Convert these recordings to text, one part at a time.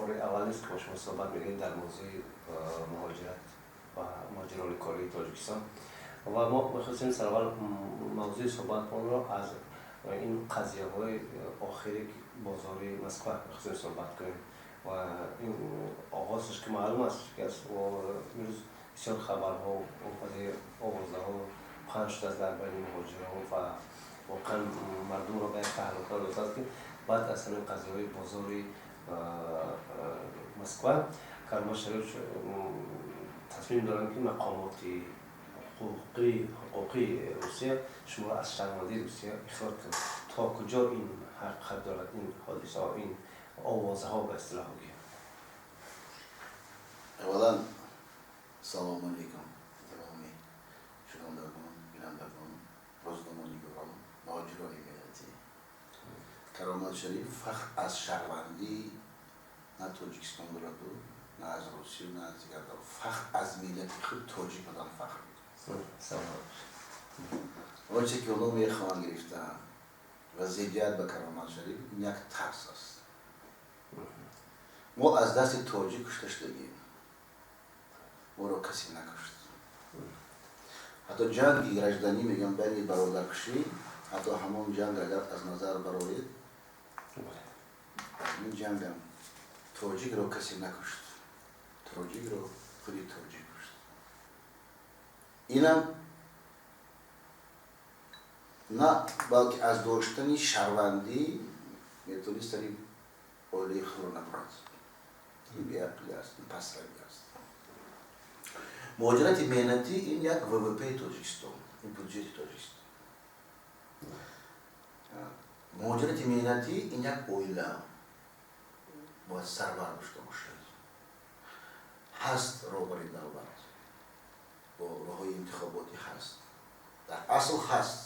Бори аввал нест, ки бо шумо суҳбат мекунем дар мавзӯи муҳоҷират ва муҳоҷирони кории Тоҷикистон. Ва мо мехостем сараввал мавзӯи суҳбатмонро аз ин қазияҳои охире, ки бозори Москва, мехостем суҳбат кунем. Ва ин оғозаш, ки маълум аст, ки аз имрӯз бисёр хабарҳо, овозаҳо паҳн шудааст дар байни муҳоҷирон ва воқеан мардумро ба як таҳлука андохтааст, ки баъд аз ҳамин қазияҳои бозори Москва Каромат Шарипович тасмим доранд, ки мақомоти ҳуқуқии Русия шуморо аз шаҳрвандии Русия ихроҷ кунад. То куҷо ин ҳақиқат дорад, ин ҳодисаҳо, ин овозаҳо, ба истилоҳ гӯем? Аввалан, салому алейкум тамоми шунавандагон, бинандагон, рӯзноманигорон, муҳоҷирони меҳнатӣ. Каромат Шариф фахр аз шаҳрвандӣ на Тоҷикистон дораду, на аз Русия, на аз дигар давлат. Фахр аз миллати худ, тоҷик будан фахр мекунад. Он чизе, ки онҳо мехоҳанд гирифтан ва зиддият ба Каромат Шариф, ин як тарс аст. Мо аз дасти тоҷик кушта шудагем, моро касе накушт. Ҳатто ҷанги гражданӣ мегӯям, байни бародаркушӣ, ҳатто ҳамон ҷанг агар аз назар бароред, ин ҷангам тоҷикро касе накушт, тоҷикро худи тоҷик кушт. Инам на балки аз доштани шаҳрвандӣ метавонист сари оилаи худро набурад. Ин беақлӣ аст, ин пастравӣ аст. Муҳоҷирати меҳнатӣ ин як ВВП Тоҷикистон, ин бюджети Тоҷикистон. Муҳоҷирати меҳнатӣ ин як оила бояд сарвар дошта бошад. Ҳаст роҳбари давлат, бо роҳҳои интихоботӣ ҳаст, дар асл ҳаст.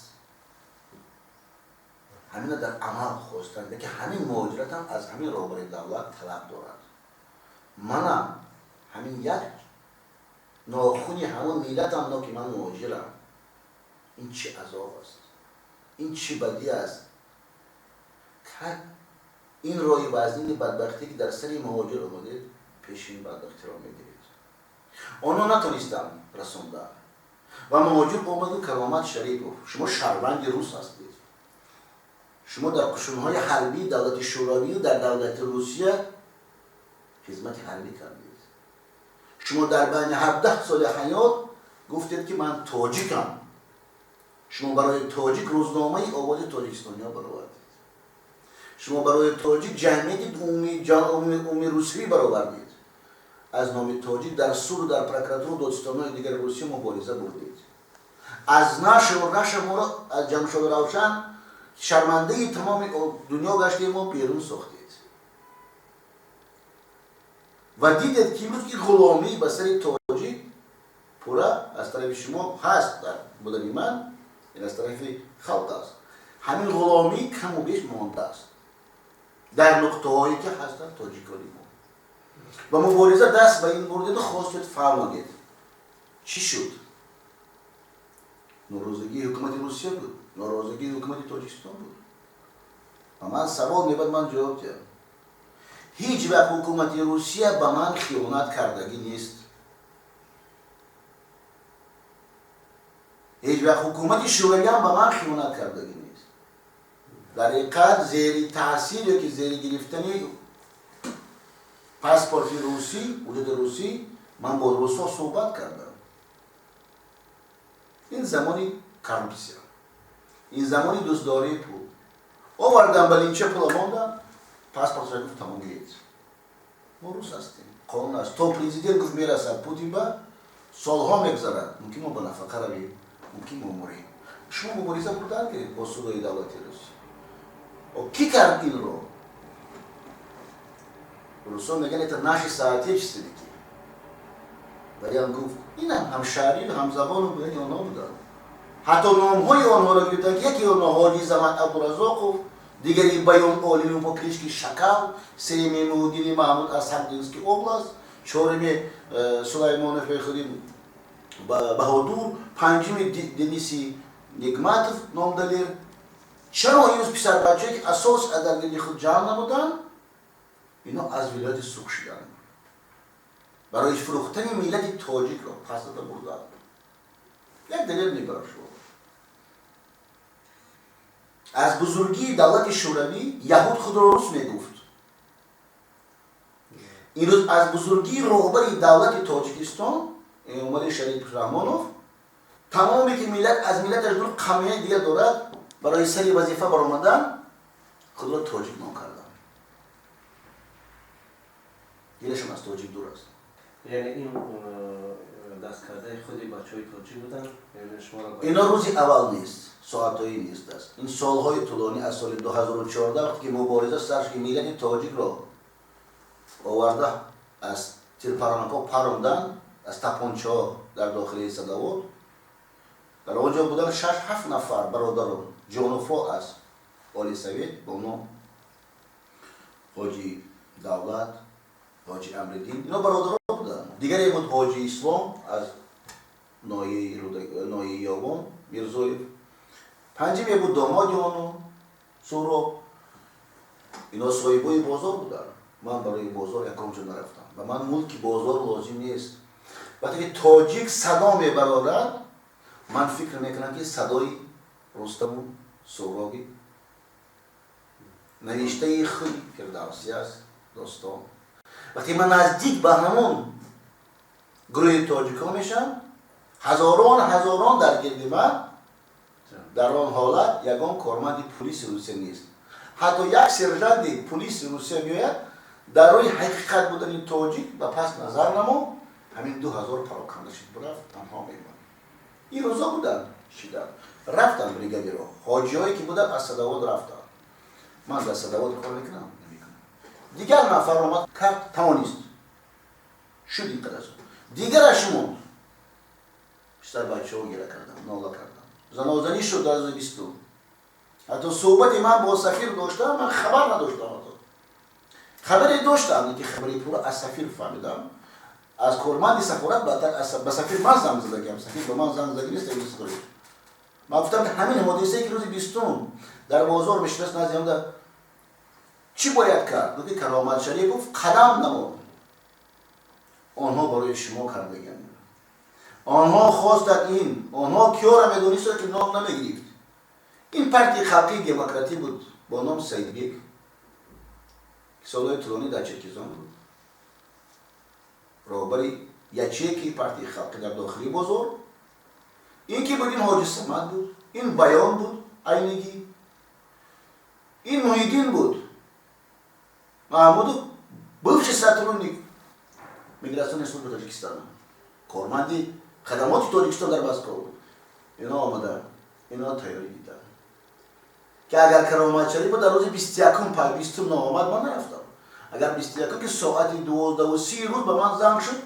Ҳамина дар амал хостанд, ки ҳамин муҳоҷиратам аз ҳамин роҳбари давлат талаб дорад. Манам ҳамин як нохуни ҳамон миллатам, но ки ман муҳоҷирам. Ин чӣ азоб аст, ин чӣ бадӣ аст? Ин роҳи вазнини бадбахтӣ, ки дар сари муҳоҷир омадед, пеши ин бадбахтиро мегиред. Онҳо натонистанд расондан ва муҳоҷир омаду: «Каромат Шарипов, шумо шаҳрванди рус ҳастед, шумо дар қушунҳои ҳарбии давлати Шӯравию дар давлати Русия хизмати ҳарбӣ кардед, шумо дар байни 17 соли ҳаёт гуфтед, ки ман тоҷикам, шумо барои тоҷик рӯзномаи «Овози тоҷикистониҳо» баровардед, шумо барои тоҷик ҷамъияти умумирусивӣ баровардед, аз номи тоҷик дар суду, дар прокуратуру, додстонҳои дигари Русия мубориза бурдед, аз нашу раша моро, аз Ҷамшоду Равшан шармандаи тамоми дунё гаштем, мо берун сохтед ва дидед, ки имрӯз ки ғуломӣ ба сари тоҷик пурра аз тарафи шумо ҳаст. Дар будани ман ин аз тарафи халқ аст. Ҳамин ғуломӣ каму беш мондааст дар нуқтаҳое, ки ҳастанд тоҷикони мо. Ва мубориза даст ба ин бурдеду хостед фаҳмонед. Чӣ шуд? Норозигии ҳукумати Русия буд, норозигии ҳукумати Тоҷикистон буд. Ва ман савол мебад, ман ҷавоб диҳам: ҳеҷ вақт ҳукумати Русия ба ман хиёнат кардагӣ нест, ҳеҷ вақт ҳукумати Шӯравиам ба ман хиёнат кардагӣ нест. Дар ҳақиқат, зери таъсир ё ки зери гирифтани паспорти русӣ, ҳуҷҷати русӣ, ман бо русҳо суҳбат кардам. Ин замони коррупсия, ин замони дуздории пул. Овардам, ба линча пула мондам, паспортша гуфт: «Тамом, гиред, мо рус ҳастем, қонун аст». То президент гуфт мерасад Путин, ба солҳо мегузарад, мумкин мо ба нафақа равем, мумкин мо мурем. Шумо мубориза бурдан гиред бо судои давлати Русия. Кӣ кард инро? Русо мегӯянд, это наши соотечественники. Валиам гуфт, инам ҳамшаҳрию ҳамзабону будани онҳо буданд. Ҳатто номҳои онҳоро гирифтанд, ки яке онҳо Ҳоҷи Заман Абдуразоқов, дигари Баён Олимов по кличке Шакал, сеюми Муҳиддини Маҳмуд аз Сагдинский область, чоруми Сулаймонов худи Баҳодур, панҷуми Дениси Нигматов номдалер. Чаро имрӯз писарбачае, ки асос дар гирди худ ҷамъ намуданд? Ино аз вилояти Суғд шуданд. Барои фурӯхтани миллати тоҷикро пас дода бурданд. Як далел мебарам шумо. Аз бузургии давлати Шӯравӣ яҳуд худро рус мегуфт. Имрӯз аз бузургии роҳбари давлати Тоҷикистон Эмомалӣ Шариф Раҳмонов тамоме ки миллат аз миллаташ дур қавмияти дигар дорад, барои сари вазифа баромадан худро тоҷик ном карданд. Дилашон аз тоҷик дур аст. Яъне ин дасткардаи худи бачаҳои тоҷик буданд? Ино рӯзи аввал нест, соатҳои нест аст. Ин солҳои тӯлонӣ аз соли 2014 вақте ки мубориза сар шуд, ки миллати тоҷикро оварда аз тирпаронакҳо паронданд, аз тапончаҳо дар дохили Садовод. Дар он ҷо буданд 6-7 нафар бародарон ҷонуфо аз Оли Совет бо ном Ҳоҷи Давлат, Ҳоҷи Амриддин. Ино бародарон буданд. Дигаре буд Ҳоҷи Ислом аз ноҳияи Ёвон, Мирзоев. Панҷиме буд домоди оно Суҳроб. Ино соҳибои бозор буданд. Ман барои бозор ягон ҷо нарафтам. Ба ман мулки бозор лозим нест. Вақте ки тоҷик садо мебарорад, ман фикр мекунам, ки садои Рустаму Суҳроби навиштаи худи Фирдавсӣ аст, достон. Вақте ман наздик ба ҳамон гурӯҳи тоҷикҳо мешавам, ҳазорон ҳазорон дар гирди ман, дар он ҳолат ягон корманди пулиси Русия нест. Ҳатто як сержанти пулиси Русия меояд, дар рӯи ҳақиқат будани тоҷик ба пас назар намо, ҳамин 2000 пароканда шуд, бурафт, танҳо мемонад. Ин рӯзо буданд, шиданд, рафтанд бригадиро, ҳоҷиҳое ки буданд аз Садовод рафтанд. Ман дар Садовод кор мекунам? Намекунам. Дигар нафар омад, кард, тавонист. Шуд ин қадар. Дигараш монд. Писар бачаҳо гира кардам, нола кардам. Занозанӣ шуд дар рӯзи 20. Ҳатто суҳбати ман бо сафир доштам, ман хабар надоштам ҳатто. Хабаре доштам, ки хабари пурра аз сафир фаҳмидам. Аз корманди сафорат ба сафир ман занг задагиам, сафир ба ман занг задагӣ нест. Ман гуфтам, ки ҳамин ҳодисае ки рӯзи 20 дар бозор мешидаст назди ҳамда, чӣ бояд кард? Гуфт, ки Каромат Шарипов қадам намод. Онҳо барои шумо кардагианд. Онҳо хостанд ин, онҳо киёра медонистанд, ки ном намегирифт. Ин партияи халқии демократӣ буд бо ном Саидбек, ки солҳои тӯлонӣ дар Черкизон буд. Роҳбари ячейкаи партияи халқӣ дар дохили бозор. Ин ки буд, ин Ҳоҷи Самад буд, ин Баён буд, Айнигӣ, ин Муҳиддин буд, Маҳмудов, бывший сотрудник миграционной службы Таджикистана, корманди хадамоти Тоҷикистон дар Москва буд. Ино омада, ино тайёрӣ диданд, ки агар Каромат Шарипов дар рӯзи 21-ум пай 20-ум наомад, ман нарафтам. Агар 21-ум ки соати 12:30 рӯз ба ман занг шуд,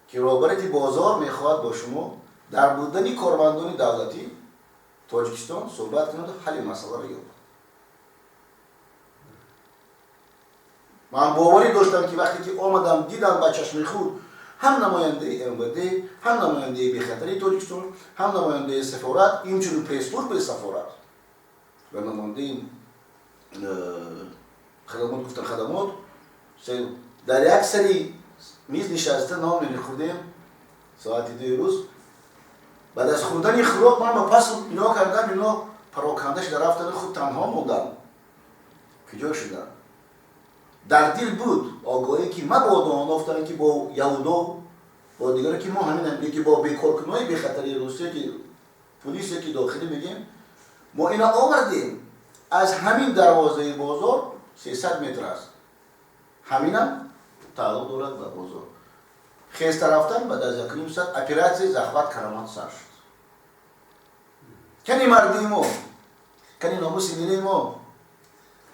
ки роҳбарияти бозор мехоҳад бо шумо дар будани кормандони давлатӣ Тоҷикистон суҳбат кунад, ҳалли масъаларо ёбад. Ман боварӣ доштам, ки вақте ки омадам, дидам ба чашми худ ҳам намояндаи МВД, ҳам намояндаи бехатарии Тоҷикистон, ҳам намояндаи сафорат, инчунин пресс-службаи сафорат ва намояндаи хадамот, гуфтан хадамот, дар як сари миз нишаста нон мехӯрдем соати 2 рӯз. Баъд аз хӯрдани хӯрок ман ба пас ино кардам, ино пароканда шуда рафтани худ танҳо мондам. Куҷо шудам? Дар дил буд огоҳӣ, ки мабодо онҳо гуфтанд, ки бо яҳудо, бо дигаре, ки мо ҳамин, ки бо бекоркунои бехатарии Русия, ки пулисе ки дохилӣ мегем, мо ина овардем. Аз ҳамин дарвозаи бозор 300 метр аст, ҳаминам тааллуқ дорад ба бозор. Хеста рафтан, баъд аз 1.5 соат оператсияи захват Каромат сар шуд. Кани мардии мо, кани номуси миллии мо,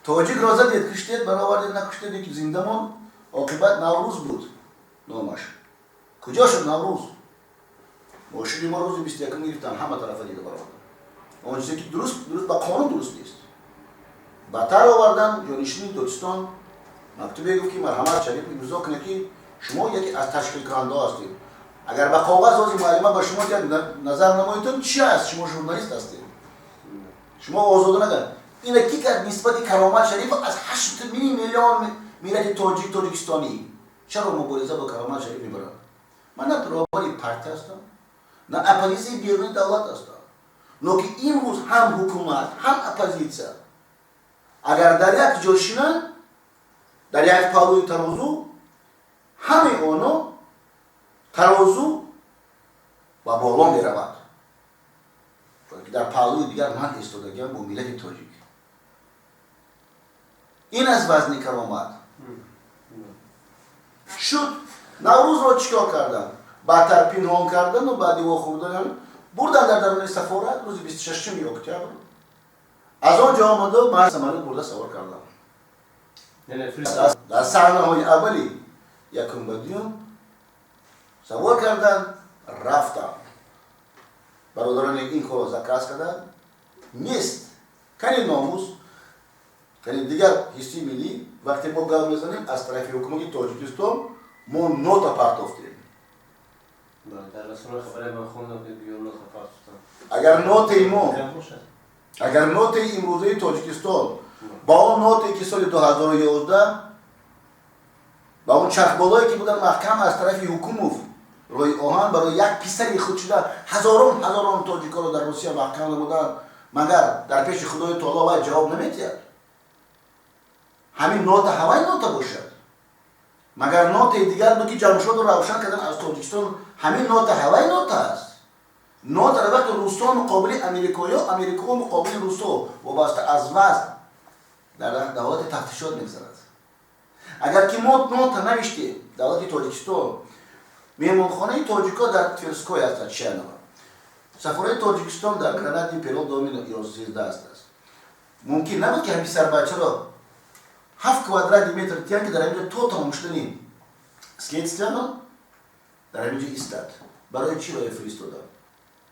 тоҷикро задед, куштед, баровардед, накуштед, ки зинда монд. Оқибат Наврӯз буд номаш. Куҷо шуд Наврӯз? Мошини мо рӯзи 21-ум гирифтан, ҳама тарафа дида баровардан. Он чизе ки дуруст ба қонун дуруст нест. Бадтар овардан. Ҷонишини Додистон мактубе гуфт, ки марҳамат, Шарипов, имзо кунед, ки шумо яке аз ташкилкунандаҳо ҳастед. Агар ба коғаз ҳозир муаллима ба шумо диҳад, назар намоедтон чи аст? Шумо журналист ҳастед, шумо озода нагар. Ина ки кард нисбати Каромат Шарифов аз 8 миллион миллати тоҷик, тоҷикистонӣ? Чаро мубориза бо Каромат Шариф мебаранд? Ман на роҳбари партия ҳастам, на оппозитсияи беруни давлат ҳастам, но ки имрӯз ҳам ҳукумат, ҳам оппозитсия агар дар як ҷо шинанд, дар як паҳлӯи тарозу, ҳамаи оно тарозу ба боло меравад, ки дар паҳлӯи дигар ман истодагиам бо миллати тоҷик. Ин аз вазни Каромат шуд. Наврӯзро чӣ кор карданд? Баъдтар пинҳон кардану баъди вохӯрдан бурдан дар даруни сафорат. Рӯзи 26-уми октябр аз он ҷо омаду ман самолёт бурда савор кардам. Дар саҳнаҳои аввали якум ба дуюм савор кардан рафтам. Бародароне ин корро заказ карданд, нест кани номус, кани дигар ҳисси миллӣ. Вақте мо гап мезанем, аз тарафи ҳукумати Тоҷикистон мо нота партофтем. Дар расонаи хабаре ман хондам, ки гӯё нота партофтам. Агар нотаи мо, агар нотаи имрӯзаи Тоҷикистон ба он нотае, ки соли 2011 ба он чархболое, ки буданд маҳкам аз тарафи ҳукумов роҳи оҳан барои як писари худ шуда, ҳазорон ҳазорон тоҷикоро дар Русия маҳкам намуданд, магар дар пеши Худои таоло вай ҷавоб наметиҳад? Ҳамин нота ҳавай нота бошад? Магар нотаи дигар буд, ки Ҷамшоду Равшан кардан аз Тоҷикистон? Ҳамин нота ҳавай нота аст. Нотаро вақте русо муқобили америкоё, америко муқобили русо вобаста аз вазн дар давлати тафтишот мегзарад. Агар ки мо нота навиштем, давлати Тоҷикистон, меҳмонхонаи тоҷико дар Тверской ҳастад, Чанова, сафораи Тоҷикистон дар Гранатный переулок, доми 13 аст, мумкин набуд, ки ҳамин писарбачаро 7 квадрати метр тиян, ки дар ҳаминҷо то тамом шудани следствияно дар ҳаминҷо истад? Барои чӣ вая фиристодам?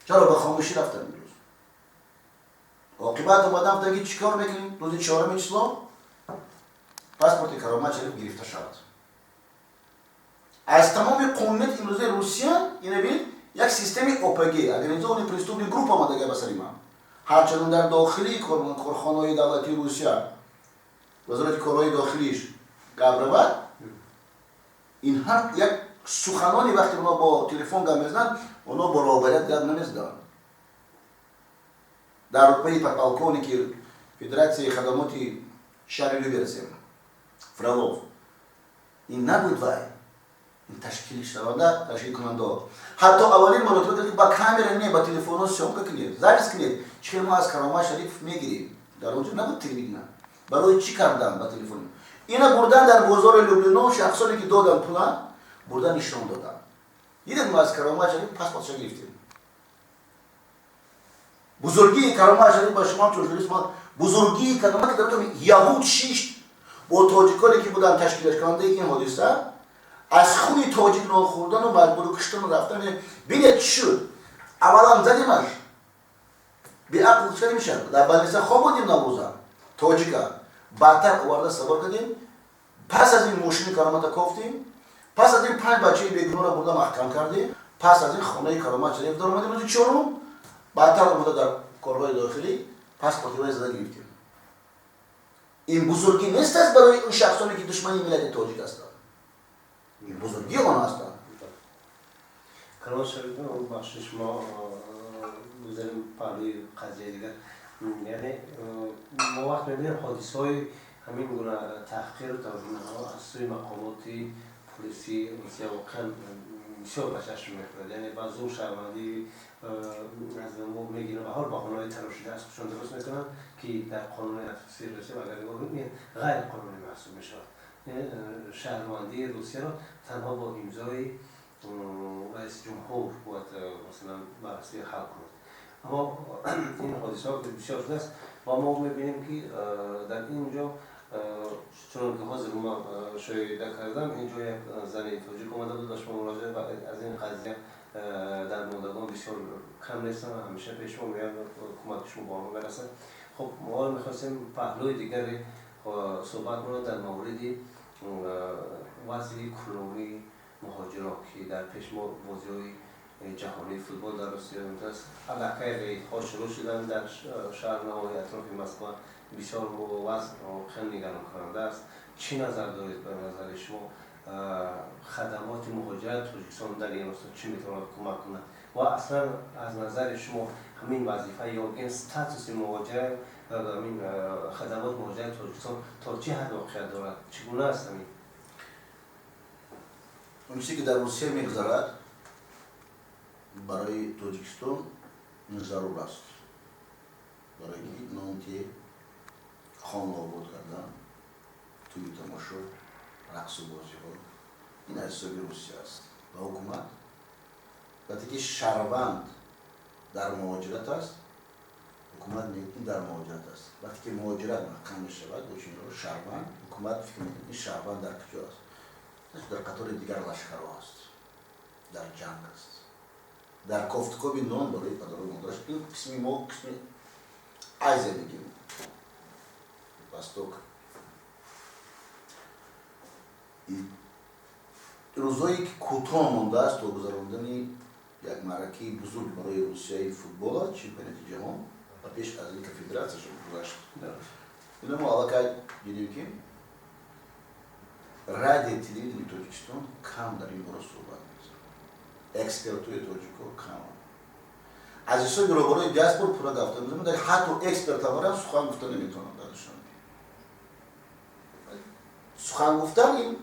Чаро ба хомӯшӣ рафтам? Имрӯз оқибат омадам, гуфтам, ки чӣ кор мекунем? Рӯзи чоруми число паспорти Каромат Шариф гирифта шавад. Аз тамоми қонунияти имрӯзаи Русия ина бинед, як системаи ОПГ, организованный преступный группа, омадага ба сари ман. Ҳарчанд дар дохилии корхонаҳои давлатии Русия, Вазорати корҳои дохилиш гап равад, ин ҳар як суханони вақте онҳо бо телефон гап мезананд, онҳо бо роҳбарият гап намезананд. Дар рутбаи подполковники федератсияи хадамоти шаҳри Люберцы Фролов ин набуд, вай ин ташкилшаванда, ташкилкунандао. Ҳатто аввалин маротиба ки ба камера не, ба телефонҳо съёмка кунед, запись кунед, чӣ хел мо аз Каромат Шариф мегирем. Дар он ҷо набуд телевидения. Барои чӣ кардан ба телефон? Ина бурдан дар бозори Люблино, шахсоне, ки додан пула, бурдан нишон додан. Дидед, мо аз Каромат Шариф паспортша гирифтем. Бузургии Каромат Шариф ба шумо чун журналист, бузургии Каромат, ки дар яҳуд шишт бо тоҷиконе, ки буданд ташкилкунандаи ин ҳодиса, аз хуни тоҷик нон хӯрдану маҷбуру куштану рафтан. Бинед, чӣ шуд? Аввалан задимаш, беақл шуда мешавад. Дар больница хоб будем наврӯза тоҷика, баъдтар оварда савор кардем. Пас аз ин мошини Каромата кофтем. Пас аз ин панҷ бачаи бегуноҳро бурда маҳкам кардем. Пас аз ин хонаи Каромат Шариф даромадем рӯзи чорум. Баъдтар омада дар корҳои дохилӣ паспорти вай зада гирифтем. Ин бузургӣ нест аст барои ин шахсоне, ки душмани миллати тоҷик ҳастанд? Ин бузургии он ҳастанд. Каромат Шариф, бахшиш, мо гузарем паҳлӯи қазияи дигар. Яъне мо вақт мебинем ҳодисаҳои ҳамин гуна таҳқиру тавҳинҳо аз сӯи мақомоти полисии Русия воқеан бисёр ба чашм мехӯрад. Яъне ба зур шаҳрвандӣ аз мо мегиранд ва ҳол баҳонаҳои тарошида аз худшон дуруст мекунанд, ки дар қонуни асосии Русия агар нигоҳ кунем, ин ғайриқонунӣ маҳсуб мешавад. Шаҳрвандии Русияро танҳо бо имзои раиси ҷумҳур бояд, масалан, баррасӣ ҳал кунад. Аммо ин ҳодисаҳо бисёр шудааст ва мо мебинем, ки дар ин ҷо, чунон ки ҳозир ман мушоҳида кардам, ин ҷо як зани тоҷик омада буд ба шумо муроҷиат ва аз ин қазия дармондагон бисёр кам нестанд ва ҳамеша пеш мо меоянд, кӯмаки шумо ба онҳо мерасад. Хуб, мо ҳоло мехостем паҳлӯи дигари суҳбатмонро дар мавриди вазъи кунунии муҳоҷирон, ки дар пеш мо бозиҳои ҷаҳонии футбол дар Русия аст, аллакай рейдҳо шурӯъ шуданд дар шаҳр, навоҳии атрофи Москва. Бисёр вазъ воқеан нигаронкунанда аст. Чӣ назар доред, ба назари шумо хадамоти муҳоҷирати Тоҷикистон дар ин росто чӣ метавонад кӯмак кунад ва аслан аз назари шумо ҳамин вазифа ё ин статуси муҳоҷират, ҳамин хадамоти муҳоҷирати Тоҷикистон то чӣ ҳад воқеият дорад, чӣ гуна аст ҳамин? Он чизе ки дар Русия мегузарад, барои Тоҷикистон зарур аст, барои ки нонте хона обод кардан, тӯю тамошо, рақсу бозиҳо ин аз ҳисоби Русия аст. Ва ҳукумат вақте ки шаҳрванд дар муҳоҷират аст, ҳукумат мегӯяд, ин дар муҳоҷират аст. Вақте ки муҳоҷират маҳкам мешавад, бо чунин шаҳрванд, ҳукумат фикр мекунад, ин шаҳрванд дар куҷо аст? Дар қатори дигар лашкарҳо аст, дар ҷанг аст, дар кофтукоби нон барои падару модараш. Ин қисми мо, қисми Азия мегӯем, Восток. Рӯзое ки кӯтоҳ мондааст то гузарондани як маъракаи бузург барои Русияи футбола, чемпионати ҷаҳон, ва пеш аз ин конфедератсияшон гузашт. Ина мо аллакай дидем, ки радио, телевидении Тоҷикистон кам дар ин бора суҳбат мезанад, экспертои тоҷико кам. Аз ҳисоби роҳбарои диаспора пурра гафта мезанад, ҳатто экспертамарам сухан гуфта наметавонанд дар Душанбе. Сухан гуфтан ин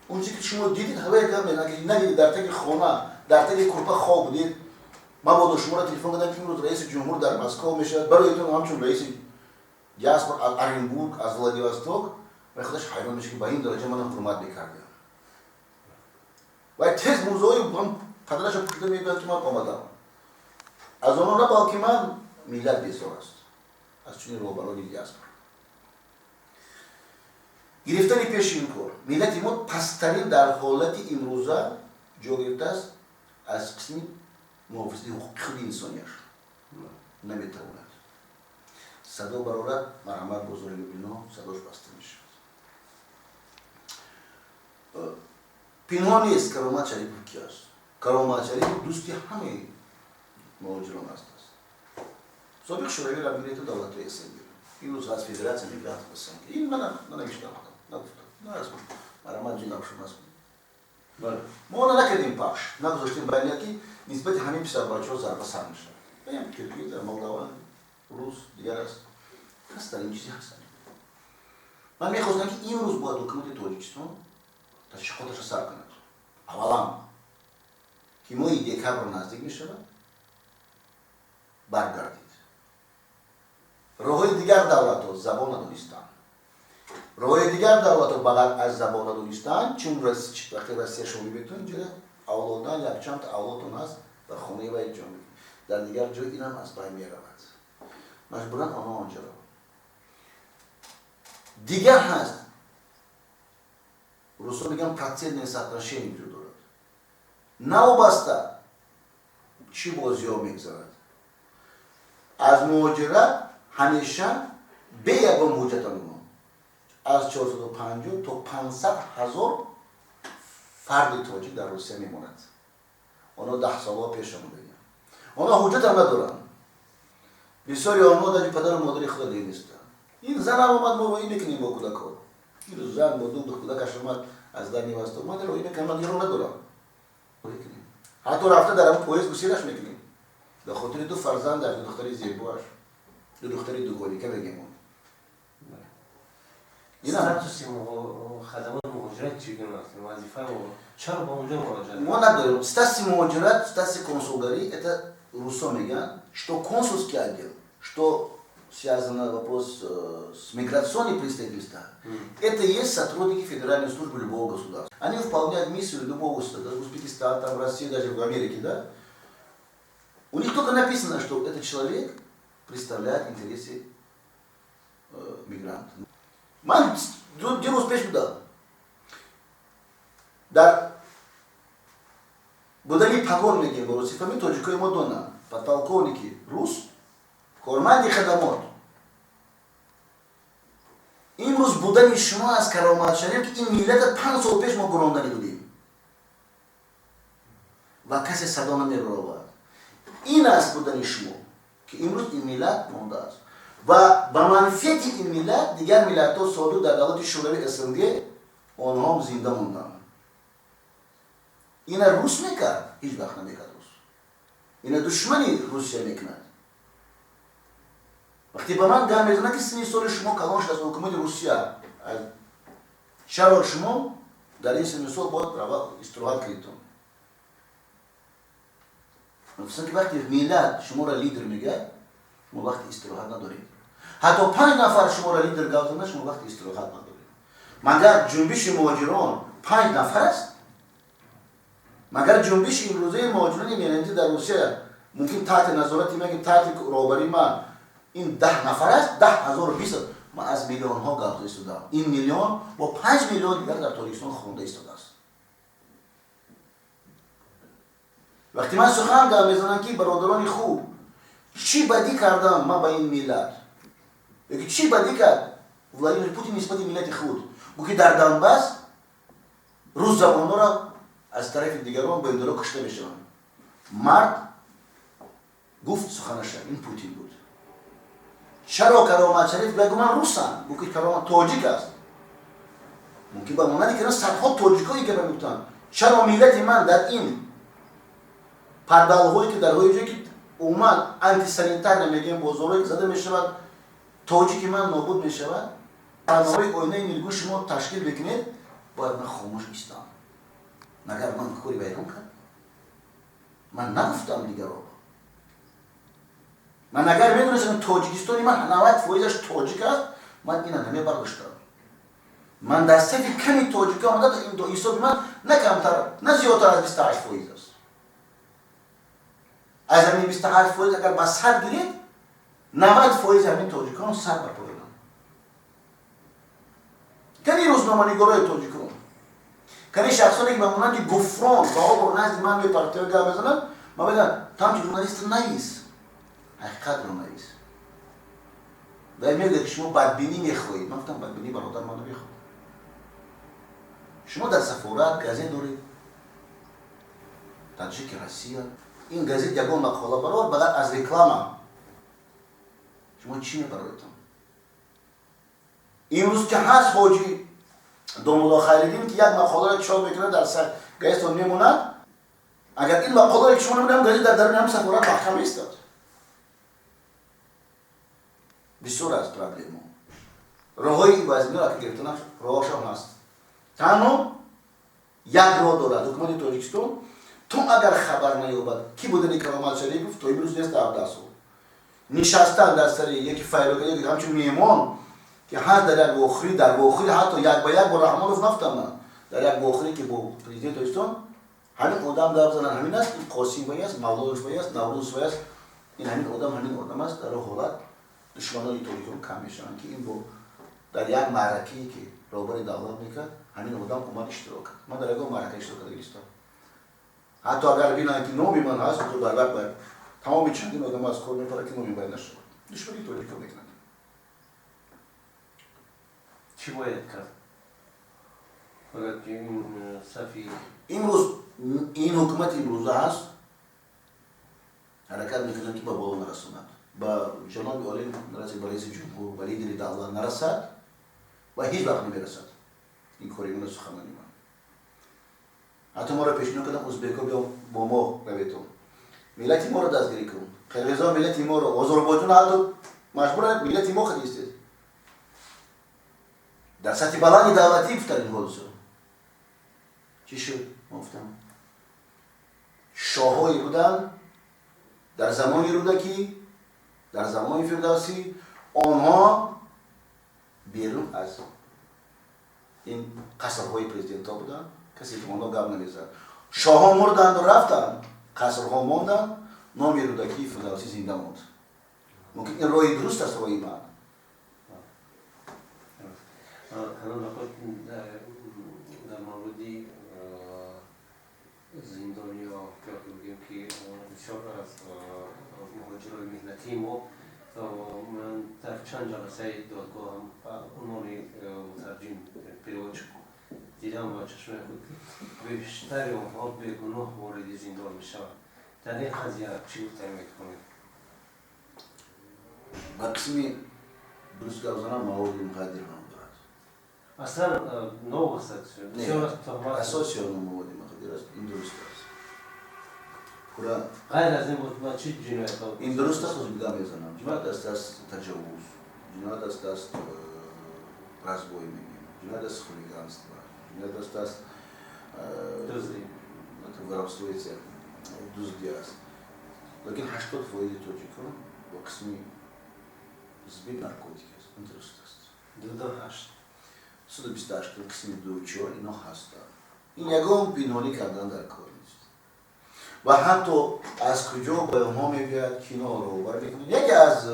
он чизе ки шумо дидед, ҳавае кам мезанад, ки надидед, дар таги хона, дар таги курпа хоб будед. Мабодо шуморо телефон кардам, ки имрӯз раиси ҷумҳур дар Москва мешавад, бароятон ҳамчун раиси диаспора аз Оренбург, аз Владивосток, ва худаш ҳайрон мешавад, ки ба ин дараҷа мана ҳурмат мекардем. Ва тез мӯзаҳои падараша пушида мегӯяд, ки ман омадам. Аз онҳо на, балки ман миллат безор аст аз чунин роҳбарони диаспора. Гирифтани пеши ин кор, миллати мо пасттарин дар ҳолати имрӯза ҷо гирифтааст аз қисми муҳофизати ҳуқуқи худи инсонияш. Наметавонад садо барорад, марҳамат, бозори Люблино садош баста мешавад. Пинҳон нест, Каромат Шарипов ки аст. Каромат Шарипов дӯсти ҳамаи муҳоҷирон аст. Собиқ Шӯравиро бигиред, давлатҳои СНГ, имрӯз аз федератсия мегӯянд СНГ. Ин мана нанавиштам, нагуфтам, на аз марҳамат ҷинабшон аст. Мо она накардем пахш, нагузоштем байният, ки нисбати ҳамин писарбачаҳо зарба сар мешавад. Ям киргиз, молдаван, рус, дигар аст, ҳастанд, ин чизе ҳастанд. Ман мехостам, ки имрӯз бояд ҳукумати Тоҷикистон ташвиқоташа сар кунад. Аввалан, ки моҳи декабр наздик мешавад, баргардид. Роҳҳои дигар давлатҳо забон надонистан, роҳҳои дигар давлатҳо ба ғайр аз забон надонистан, чун вақте Россия шумо мебинед, ҷода авлодан якчанд авлодтон ҳаст ва хонаи вай ҷо мекунед, дар дигар ҷой инам аз байн меравад, маҷбуран онҳо онҷо раванд. Дигар ҳаст, русо мегӯянд, процентное соотношение вуҷуд дорад. Навобаста чӣ бозиҳо мегузарад, аз муҳоҷират ҳамеша бе ягон ҳуҷҷатан онҳо аз 450 то 500 ҳазор фарди тоҷик дар Русия мемонад. Онҳо 10 солҳо пеш омадагианд, онҳо ҳуҷҷатам надоранд, бисёри онҳо дар падару модари худа дигар нестанд. Ин занам омад, мо роҳӣ мекунем бо кӯдакҳо. Ин зан бо ду кӯдакаш омад аз Дальний Восток, ман роҳӣ мекунам, ман дигарро надорам, ҳатто рафта дар ҳамн поезд гусираш мекунем ба хотири ду фарзандаш, ду духтари зебоаш, ду духтари дугоника мегем. Статуси хадамоти муҳоҷират чӣ гуна аст? Вазифаи чаро ба онҷо муроҷиат? Мо надорем статуси муҳоҷират, статуси консулгарӣ. Это русо мегӯянд, что консульский отдел, что связано вопрос с миграционной представительством, это и есть сотрудники федеральной службы любого государства. Они выполняют миссию любого государства, Узбекистан, там, России, даже в Америке, да? У них только написано, что этот человек представляет интересы мигранта. Ман дирӯз пеш будам, дар будани погон мегем ба русӣ, фаҳми тоҷикои мо донанд, подполковники рус, корманди хадамот. Имрӯз будани шумо аз Каромат Шариф, ки ин миллата 5 сол пеш мо гуронданӣ будем ва касе садо намебаровард, ин аст будани шумо, ки имрӯз ин миллат мондааст. Ва ба манфиати ин миллат дигар миллатҳо собиқ дар давлати Шӯравии СНГ онҳо зинда монданд. Ина рус мекард? Ҳеҷ вақт намекард рус. Ина душмани Русия мекунад. Вақте ба ман гап мезанад, ки синни соли шумо калон шудааст, ҳукумати Русия, чаро шумо дар ин синни сол бояд истироҳат кунедтон? Мегуфтам, ки вақте миллат шуморо лидер мегӯяд, шумо вақти истироҳат надоред. Ҳатто 5 нафар шуморо лидер гап занад, шумо вақти истироҳат надоред. Магар ҷунбиши муҳоҷирон 5 нафар аст? Магар ҷунбиши имрӯзаи муҳоҷирони меҳнатӣ дар Русия, мумкин таҳти назорати ман, таҳти роҳбарии ман, ин 10 нафар аст? 10 020. Ман аз миллионҳо гап зада истодам. Ин миллион бо 5 миллион дигар дар Тоҷикистон хонда истодааст. Вақте ман сухан гап мезанам, ки бародарони хуб, чӣ бадӣ кардам ман ба ин миллат? Ёки чӣ бадӣ кард Владимир Путин нисбати миллати худ? Гӯ ки дар Донбасс русзабонҳоро аз тарафи дигарон бендоро кушта мешаванд. Мард гуфт суханаша, ин Путин буд. Чаро Каромат Шариф бигӯ ман русам, гӯ ки Каромат тоҷик аст? Мумкин ба монанди ки садҳо тоҷикое ки мегуфтанд, чаро миллати ман дар ин пардалҳое, ки дар ҳои ҷое ки умуман антисанитар намегӯем, бозорҳое ки зада мешавад, тоҷики ман нобуд мешавад? Барномаи оинаи нилгун шумо ташкил мекунед, бояд ман хомӯш истам. Магар ман кори вайрон кард? Ман нагуфтам дигаро. Ман агар медонистам, Тоҷикистони ман 90%-аш тоҷик аст, ман ина намебардоштам. Ман дар сафи ками тоҷика омада, ҳисоби ман на камтар, на зиёдтар аз 28% аст. Аз ҳамин 28% агар ба сад гиред, 90% ҳамин тоҷикон сар бар поёнанд. Кани рӯзноманигорои тоҷикон, кани шахсоне ки ба монанди Гуфрон ва обро назди ман мепартоянд, гап мезананд, ман мегӯям: ту ҳамчун журналист навис, ҳақиқатро навис. Ва мегӯяд, ки шумо бадбинӣ мехоҳед. Ман гуфтам: бадбинӣ, бародар, ман намехоҳам. Шумо дар сафорат газет доред, Таджики Россия. Ин газет ягон мақола баровар ба ғайр аз реклама? Шумо чӣ мебароедтон? Имрӯз ки ҳаст ҳоҷи домулло Хайриддин, ки як мақоларо чоп мекунад, дар газетон мемонад. Агар ин мақоларо ки шумо намедонам, газет дар даруни ҳам сафорат маҳкам истад. Бисёр аст проблема. Роҳҳои вазниро ака гирифтана роҳошам ҳаст. Танҳо як роҳ дорад ҳукумати Тоҷикистон, то агар хабар наёбад, ки будани Каромат Шарипов. То имрӯз нест, 17 сол нишастан дар сари яки файрока, яки ҳамчун меҳмон ки ҳаст дар як вохӯрӣ, дар вохӯрӣ ҳатто як ба як бо Раҳмонов нафтам ман, дар як вохӯрӣ ки бо президенти Тоҷикистон ҳамин одам гап занад, ҳамин аст, ин Қосим вай аст, Мавлонов вай аст, Наврӯз вай аст, ин ҳамин одам аст. Дар ҳолат душманони тоҷикон кам мешаванд, ки ин бо дар як маъракае ки роҳбари давлат мекард, ҳамин одам омад, иштирок кард. Ман дар ягон маърака иштирок карда гирифтам? Ҳатто агар бинанд, ки номи ман ҳаст, то дар вақт бояд тамоми чандин одам аз кор мепарад, ки номи бояд нашавад. Душмани тоҷикон мекунад. Чӣ бояд кард, агар ки ин сафи Имрӯз ин ҳукумати имрӯза ҳаст, ҳаракат мекунад, ки ба боло нарасонад, ба ҷаноби олӣ нарасад, ба раиси ҷумҳур, ба лидери давлат нарасад ва ҳеҷ вақт намерасад. Ин кори ман, суханони ман. Ҳатто моро пешниҳод кардам, узбекҳо: биё, бо мо раветон, миллати моро дастгирӣ кун. Қирғизо миллати моро, Озарбойҷон ҳатто маҷбуранд миллати мо хадистед. Дар сатҳи баланди давлатӣ гуфтан ин ҳодиса чӣ шуд? Ма гуфтам, шоҳҳое буданд дар замони Рӯдакӣ, дар замони Фирдавсӣ, онҳо берун аз ин қасрҳои президентҳо буданд, касе ки онҳо гап намезад. Шоҳҳо мурданду рафтанд, қасрҳо монданд, номи Рӯдакии Фирдавсӣ зинда монд. Мумкин ин роҳи дуруст аст, роҳи ман. Ҳамон вақт дар мавриди зиндониё, ё бигӯем ки бисёр аз муҳоҷирони меҳнатии мо, ман дар чанд ҷаласаи додгоҳам ба унвони мутарҷим, переводчик, дидам ва чашмаи худ, ки бештари онҳо бегуноҳ вориди зиндон мешаванд. Дар ин қазия чӣ гуфта метавонед? Ба қисми Дуруст гап занам, маводи мухаддир ном дорад. Аслан новост. Асоси он маводи мухаддир аст, ин дуруст аст. Пура ғайр аз ин ба чӣ ҷиноятҳо? Ин дуруст аст, ҳозир гап мезанам. Ҷиноят аст таҷовуз, ҷиноят аст разбой мегӯем, ҷиноят аст хулиганство, ҷиноят аст дуздӣ, воровство, дуздӣ аст. Лекин 80% тоҷикон бо қисми сбыт наркотик аст. Ин дуруст аст. 2-8. 128 қисми 2-4 ино ҳастанд. Ин ягон пинҳонӣ кардан дар кор нест. Ва ҳатто аз куҷо баёнҳо мегӯяд, кино роҳбар мекунад. Яке аз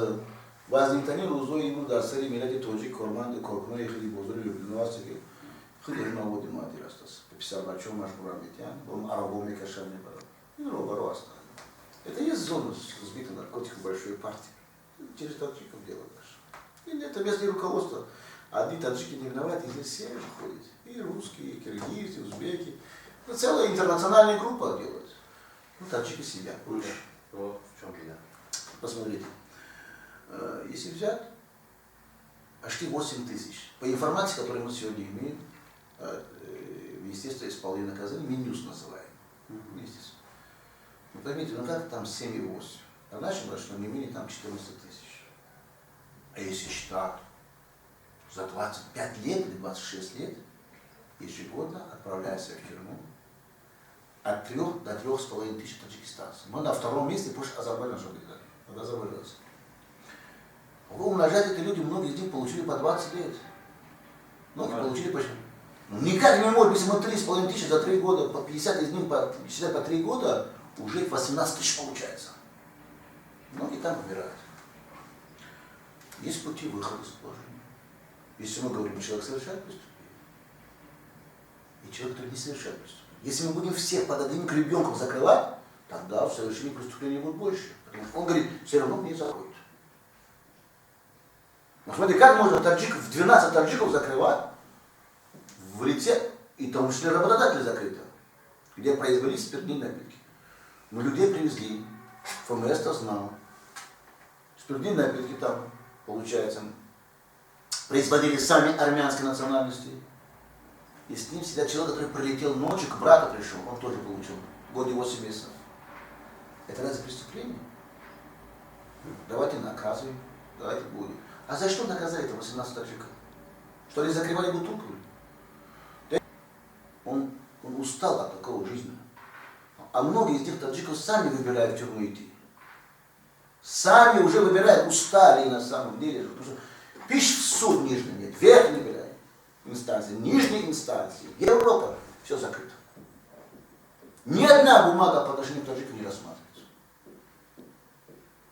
вазнинтарин рӯзҳои имрӯз дар сари миллати тоҷик корманди коркунони худи бозори Люблино аст, ки худи ин маводи мухаддир аст. Писарбачаҳо маҷбуран метиҳанд, бо арабо мекашанд, мебаранд. Ин роҳбаро ҳастанд. Это есть зона сбыта наркотиков большой партии. Через таджиков дело дальше. И это местное руководство. Одни таджики не виноваты, здесь все ходят. И русские, и киргизы, и узбеки. Это целая интернациональная группа делает. Ну, таджики сидят больше. Вот в чем беда. Посмотрите. Если взять, почти 8 тысяч. По информации, которую мы сегодня имеем, Министерство исполнения наказаний, Минюст называем. Министерство. Ну, поймите, ну как там 7,8? А нашим что не менее там 14 тысяч. А если считать, за 25 лет или 26 лет ежегодно отправляются в тюрьму от 3 до 3,5 тысяч таджикистанцев. Мы на втором месте после Азербайджана, от азербайджанцев. Вы умножаете, эти люди, многие из них получили по 20 лет. Многие получили по... Ну, никак не может, если мы 3,5 тысячи за 3 года, по 50 из них по, считать по 3 года, уже 18 тысяч получается. Многие там умирают. Есть пути выхода из положения. Если мы говорим, человек совершает преступление, и человек, который не совершает преступление. Если мы будем всех под одним ребенком закрывать, тогда в совершении преступления будет больше. Потому что он говорит, все равно мне закроют. Но смотри, как можно таджиков, 12 таджиков закрывать в лице, и в том числе работодателя закрыто, где произвели спиртные напитки. Но людей привезли, ФМС-то знал. Спиртные напитки там, получается, производили сами армянской национальности. И с ним сидят человек, который прилетел ночью, к брату пришел, он тоже получил год и 8 месяцев. Это разве преступление? Давайте наказываем, давайте будем. А за что наказали это 18 таджиков? Что они закрывали бутылку? Он устал от такого жизни. А многие из тех таджиков сами выбирают в тюрьму идти. Сами уже выбирают, устали на самом деле. Потому что пишет в суд нижний, нет, верхний выбирает инстанции, нижние инстанции, Европа, все закрыто. Ни одна бумага по отношению к таджикам не рассматривается.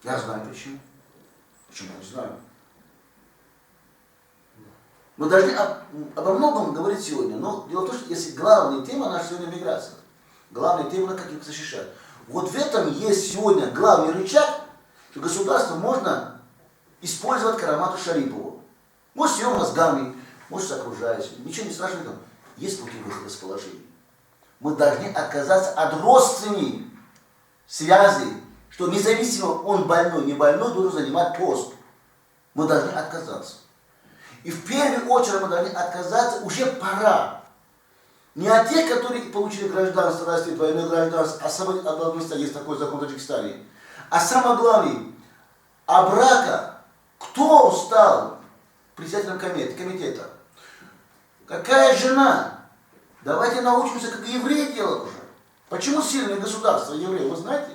Я знаю почему. Почему, я не знаю. Мы должны обо многом говорить сегодня, но дело в том, что если главная тема наша сегодня миграция, главная тема, как их защищать. Вот в этом есть сегодня главный рычаг, что государство можно использовать Каромату Шарипову. Может, с ее мозгами, может, с окружающими, ничего не страшного. Есть пути выхода из положения. Мы должны отказаться от родственных связей, что независимо он больной, не больной, должен занимать пост. Мы должны отказаться. И в первую очередь мы должны отказаться, уже пора. Не от тех, которые получили гражданство России, двойное гражданство, а самое от должности, есть такой закон в Таджикистане. А самое главное, а брака, кто стал председателем комитета? Какая жена? Давайте научимся, как евреи делают уже. Почему сильное государство евреи, вы знаете?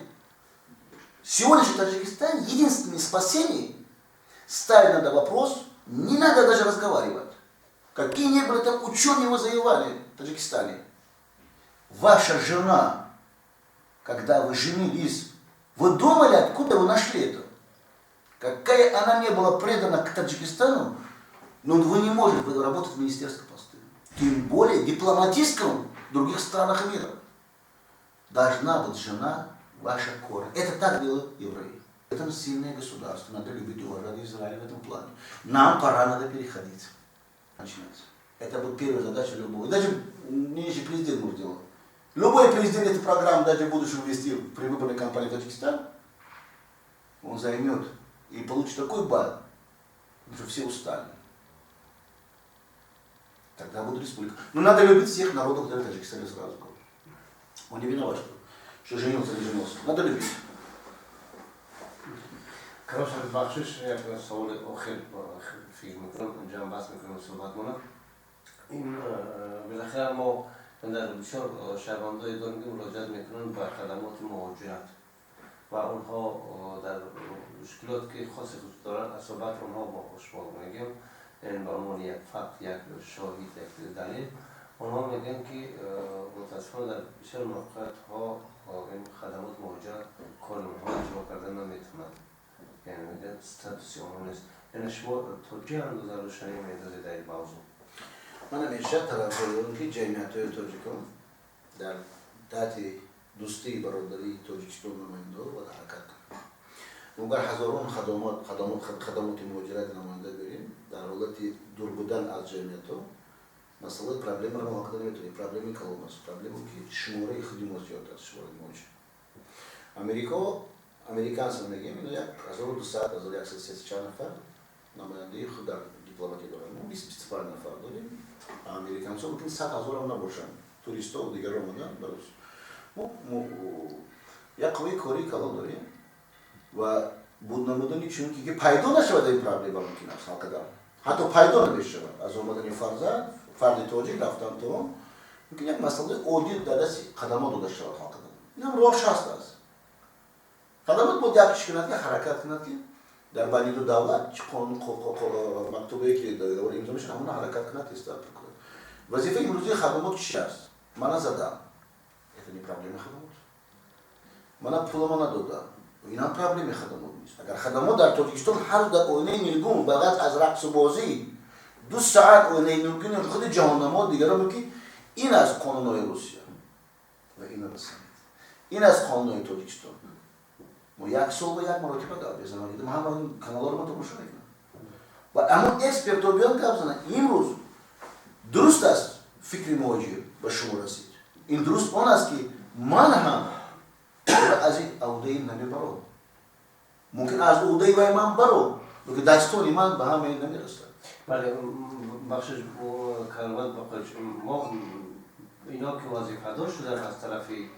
Сегодняшний Таджикистан единственное спасение, ставить надо вопрос, не надо даже разговаривать. Какие не были там ученые его завоевали в Таджикистане. Ваша жена, когда вы женились, вы думали, откуда вы нашли это? Какая она не была предана к Таджикистану, но вы не можете работать в министерском посту. Тем более дипломатическом в других странах мира. Должна быть жена ваша кора. Это так делают евреи. Это сильное государство, надо любить и уважать Израиль в этом плане. Нам пора, надо переходить. Начинаться. Это будет первая задача любого. И даже нынешний президент может делать. Любой президент эту программу даже в будущем ввести при выборной кампании в Таджикистан, он займет и получит такой балл. Потому что все устали. Тогда будет республика. Но надо любить всех народов, которые в Таджикистане, сразу говорю. Он не виноват, что женился, не женился. Надо любить. Короче, бахшиш, як саволи охир фикр мекунам, ҷамъбаст мекунам суҳбатмона. Ин билахира мо дар бисёр шаҳрвандое дорем, ки муроҷиат мекунанд ба хадамоти муҳоҷират ва онҳо дар мушкилот, ки хоси худ доранд, аз суҳбати онҳо мо шумо мегӯем, яъне ба унвони як факт, як шоҳид, як далел. Онҳо мегӯянд, ки мутаассифона дар бисёр мавқеиятҳо ин хадамоти муҳоҷират кори онҳо иҷро карда наметавонад, яъне мегӯянд, статуси онҳо нест. Яъне шумо то чӣ андоза рӯшанӣ меандозед дар ин мавзӯъ? Ман ҳамеша тарафдорам, ки ҷамъиятҳои тоҷикон дар таҳти дӯстии бародарии Тоҷикистон намояндаҳо бояд ҳаракат кунанд. Агар ҳазорон хадамоти муҳоҷирати намоянда берем, дар ҳолати дур будан аз ҷамъиятҳо масъалаи проблемаро мо ҳал карда наметавонем. Проблеми калон аст, проблема, ки шумораи худи мо зиёд аст, шумораи муҳоҷир. Америко, американцам мегӯем, ино 1200, 1130 чанд нафар намояндаи худ дар дипломатӣ доранд. Мо 20-25 нафар дорем. Американцо мумкин 100 000-ам набошанд, туристо дигар омаданд. Мо як қувваи кории калон дорем ва буд намудани чунки ки пайдо нашавад, ин проблема мумкин аст ҳал кардан, ҳатто пайдо намешавад. Аз омадани фарзанд, фарди тоҷик рафтан то он мумкин як масъалаи оддӣ дар дасти хадамот дода шавад, ҳал кардан. Инам роҳ шаст аст. Хадамот бояд як чӣ кунад, ки ҳаракат кунад, ки дар байни ду давлат чӣ қонун, мактубе, ки договор имзо мешавад, ҳамона ҳаракат кунад, тезтар кунад. Вазифаи имрӯзии хадамот чӣ аст? Мана задам, это не проблема хадамот. Мана пулама надодам, инам проблеми хадамот нест. Агар хадамот дар Тоҷикистон ҳар рӯз дар оинаи нилгун ба ғайр аз рақсу бозӣ 2 саат оинаи нилгуни худи ҷаҳоннамо дигарон, ки ин аз қонунҳои Русия ва ин ин аз қонунҳои Тоҷикистон, мо як сол ба як маротиба гап мезанам, ҳама каналҳоро ма тамошо мекунам ва ҳамон экспертҳо биён гап зананд. Имрӯз дуруст аст, фикри муҳоҷир ба шумо расид. Ин дуруст он аст, ки ман ҳам аз ин ӯҳдаи намебаром. Мумкин аз ӯҳдаи вай ман баро, лекин дастони ман ба ҳама ин намерасад. Бале, бахшиш, Каромат Боқоевич, мо ино ки вазифадор шуданд аз тарафи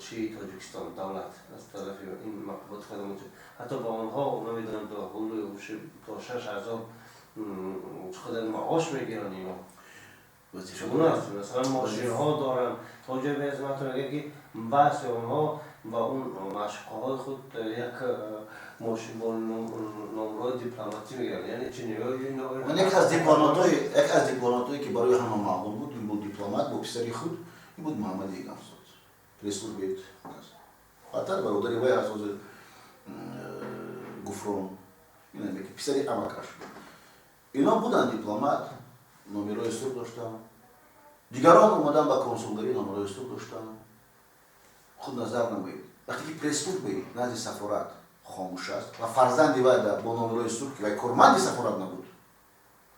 чи Тоҷикистон, давлат, аз тарафи ин мақомоти хадамоти, ҳатто ба онҳо намедонам то то 6000 чӣ қадар маош мегиранд ино. Чигуна аст? Масалан, мошинҳо доранд, то ҷое мерасад, мегӯяд, ки баъзе онҳо ба он маъшуқаҳои худ як мошин бо номрои дипломатӣ мегиранд. Яъне чи? Ман яке аз дипломатҳое, ки барои ҳама маълум буд, ин буд дипломат бо писари худ, ин буд Муҳаммади Эгамзод, пресс-службаи баъдтар бародари вай аз ҳозир Гуфрон, писари амакаш, ино буданд дипломат, номерои сурх доштанд. Дигарон омадан ба консулгарӣ, номерои сурх доштанд. Худ назар намоед, вақте ки пресс-службаи назди сафорат хомӯш аст ва фарзанди вай бо номерои сурх, ки вай корманди сафорат набуд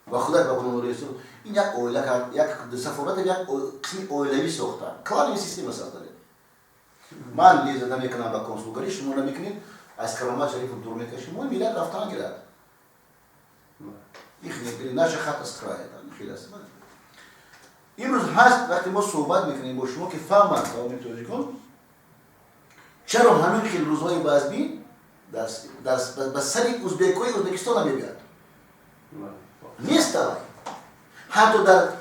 ва худаш ба номерои сурх, ин як оила, як сафорат, як қисми оилавӣ сохта, клановый система создали. Ман леза намекунам ба консулгарӣ, шумо намекунед, аз Каромат Шарифов дур мекашем, мо миллат рафтан гирад. Наша хата с края. Имрӯз ҳаст, вақте мо суҳбат мекунем бо шумо, ки фаҳманд тамоми тоҷикон, чаро ҳамин хел рӯзҳои вазбин ба сари узбекҳои Ӯзбекистон намебиёд. Нест давай, ҳатто дар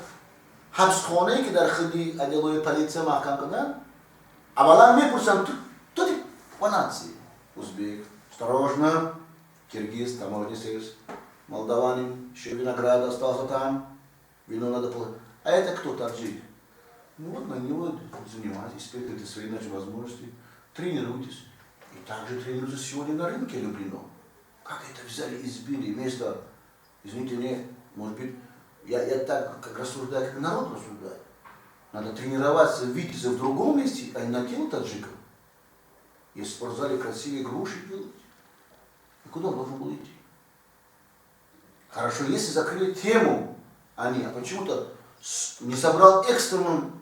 ҳабсхонае, ки дар худи отделои полиция маҳкам карданд, аввалан мепурсанд: «Кто ты по нации?» «Узбек». «Осторожно, киргиз, таможенный союз, молдаванин, еще виноград остался там, вино надо платить. А это кто?» «Таджик». Ну вот на него занимайтесь, испытывайте свои, значит, возможности, тренируйтесь. И также тренируются сегодня на рынке Люблино. Как это взяли и избили вместо, извините мне, может быть, я так как рассуждаю, как народ рассуждает. Надо тренироваться, видеться в другом месте, а не на тело таджиков. Если в спортзале красивые груши делать, и куда он должен был идти? Хорошо, если закрыли тему, они, а почему-то не собрал экстренном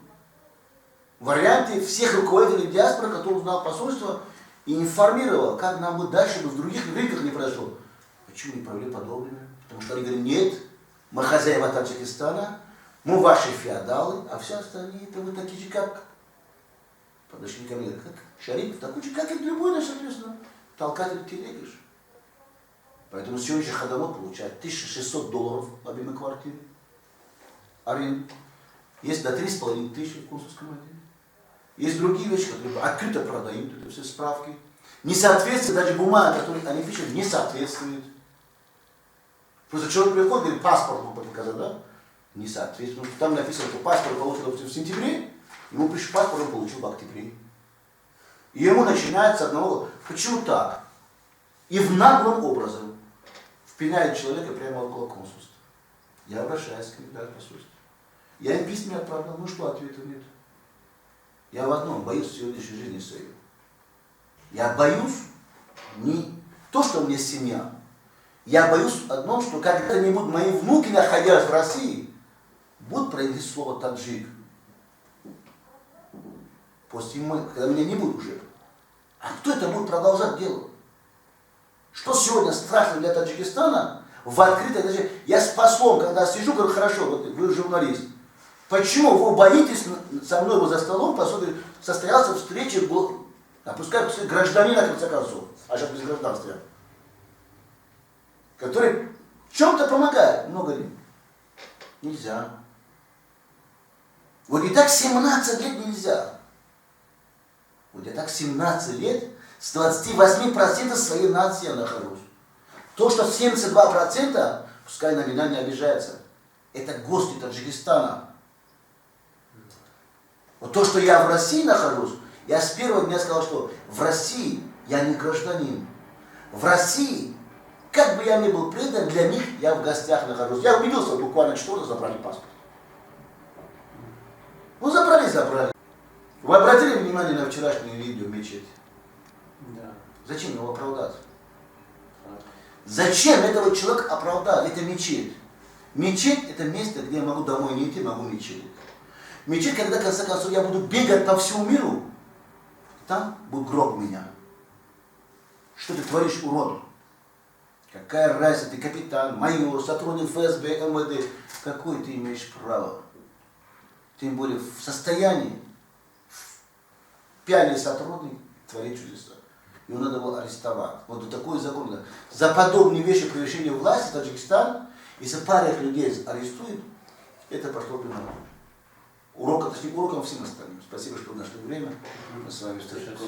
варианте всех руководителей диаспоры, который узнал посольство и информировал, как нам бы дальше бы в других рынках не произошло. Почему не провели подобными? Потому что они говорят, нет, мы хозяева Таджикистана, мы ваши феодалы, а все остальные это вы такие же, как... Подошли ко мне, как Шарипов, такой же, как и любой наш, соответственно, толкатель телеги. Поэтому сегодня хадамот получает $1600 в объеме квартиры, аренду. Есть до 3500 в консульском отделе. Есть другие вещи, которые открыто продают, это все справки. Несоответствие, даже бумага, которую они пишут, не соответствует. Просто человек приходит, говорит, паспорт мог показать, да? Не соответствует. Потому что там написано, что паспорт получил, допустим, в сентябре, ему пришел паспорт, он получил в октябре. И ему начинается одного, почему так? И в наглом образом впиняет человека прямо около консульства. Я обращаюсь к ним, да, посольству. Я им письма отправлял, ну что, ответа нет. Я в одном боюсь сегодняшней жизни своей. Я боюсь не то, что у меня семья. Я боюсь одном, что когда-нибудь мои внуки, находясь в России, будут произносить слово таджик. После мы, когда меня не будет уже. А кто это будет продолжать делать? Что сегодня страшно для Таджикистана? В открытой, даже я с послом, когда сижу, говорю, хорошо, вот вы журналист. Почему вы боитесь со мной вот за столом, посол говорит, состоялся встреча, а пускай гражданина, в конце концов, а сейчас без гражданства, который в чем-то помогает, много ли? Нельзя. Вот и так 17 лет нельзя. Вот я так 17 лет с 28% своей нации я нахожусь. То, что 72%, пускай на меня не обижается, это гости Таджикистана. Вот то, что я в России нахожусь, я с первого дня сказал, что в России я не гражданин. В России, как бы я ни был предан, для них я в гостях нахожусь. Я убедился, буквально 4 забрали паспорт. Ну забрали, забрали. Вы обратили внимание на вчерашнее видео мечеть? Да. Зачем его оправдать? Зачем этого человека оправдать? Это мечеть. Мечеть – это место, где я могу домой не идти, могу мечеть. Мечеть, когда, в конце концов, я буду бегать по всему миру, там будет гроб меня. Что ты творишь, урод? Какая разница, ты капитан, майор, сотрудник ФСБ, МВД. Какое ты имеешь право? Тем более в состоянии, пьяный сотрудник творит чудеса. Его надо было арестовать. Вот такой закон. За подобные вещи превышение власти Таджикистан, если пару людей арестуют, это пошло бы на урок, точнее уроком всем остальным. Спасибо, что нашли время. Мы с вами встретились.